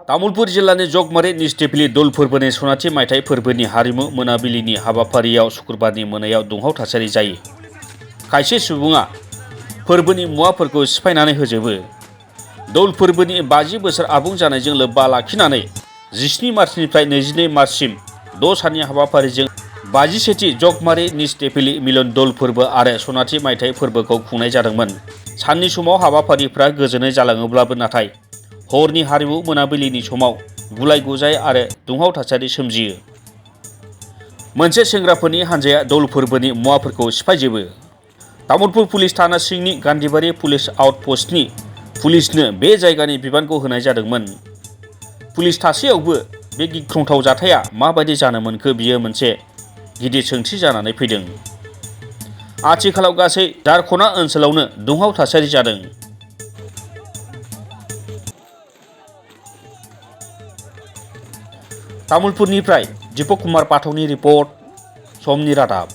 तामुलपुर जिल्लानि जगमारी निस्टेफिलि दौल फोरबोनि सनाथि मायथाइ फोरबोनि हारिमु मोनाबिलिनि हाबाफारियाव शुक्रबारनि मोनायाव दुंहाव थासारि जायो। खायसे सुबुङा फोरबोनि मुवाफोरखौ सिफायनानै होजोबो। दौल फोरबोनि 50 बोसोर आबुं जानायजों लोब्बा लाखिनानै 17 मार्चनिफ्राय 22 मार्चसिम 6 साननि हाबाफारिजों 51थि जगमारी निस्टेफिलि मिलन दौल फोरबो आरो सनाथि मायथाइ फोरबोखौ खुंनाय जादोंमोन। साननि समाव हाबाफारिफ्रा गोजोनै जालाङोब्लाबो नाथाय हरनि हारिमु मोनाबिलिनि समाव गुलाय गुजाय आरो दुंहाव थासारि सोमजियो। मोनसे सेंग्राफोरनि हानजाया दौल फोरबोनि मुवाफोरखौ सिफायजोबो। तामुलपुर पुलिस थाना सिंनि गान्धीबारि पुलिस आउटपस्टनि पुलिसनो बे जायगानि बिबानखौ होनाय जादोंमोन। पुलिस थासेयावबो बे गिख्रंथाव जाथाया माबायदि जानो मोनखो बियो मोनसे गिदिर सोंथि जानानै फैदों। आथिखालाव गासै दारखना ओनसोलावनो दुंहाव थासारि जादों। तामुलपुरनिफ्राय दीपक कुमार पाठकनि रिपर्ट, समनि रादाब।